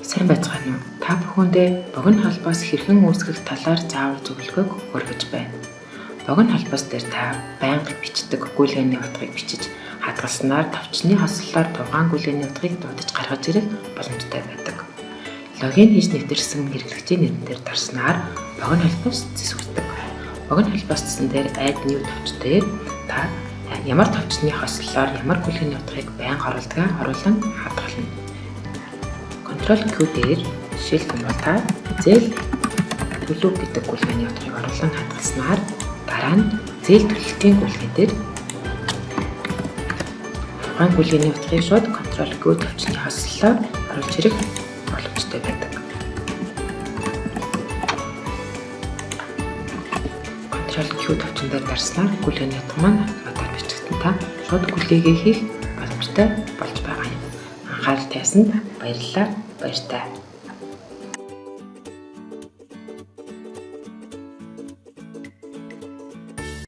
Сайн байцгаана уу? Та бүхэндээ богино холбоос хэрхэн үүсгэх талаар заавар зөвлөгөөг хүргэж байна. Богино холбоос дээр та байнга бичдэг гүйлгээний утгыг бичиж хадгалснаар товчны хослолоор тухайн гүйлгээний утгыг дуудаж гаргаж ирэх боломжтой байдаг. Логин хийж нэвтэрсэн хэрэглэгчийн нэрэн дээр дарснаар богино холбоос цэс үүсдэг. Богино холбоос цэсэн дээр add new товч дээр та ямар товчны хослолоор ямар гүйлгээний утгыг байнга оруулдгаа оруулан хадгална. Ctrl Q дээр жишээлх юм бол та зээл төлөв гэдэг гүйлгээний утгыг оруулан хадгалснаар дараа нь зээл төлөлтийн гүйлгээ дээр тухайн гүйлгээний утгыг шууд Ctrl Q товчны хослолоор оруулж ирэх боломжтой байдаг. Ctrl Q товчон дээр дарснаар гүйлгээний утга маань автоматар бичигдэн та шууд гүйлгээгээ хийх боломжтой болж байгаа юм. Анхаарал тавьсанд баярлалаа. Баяртай.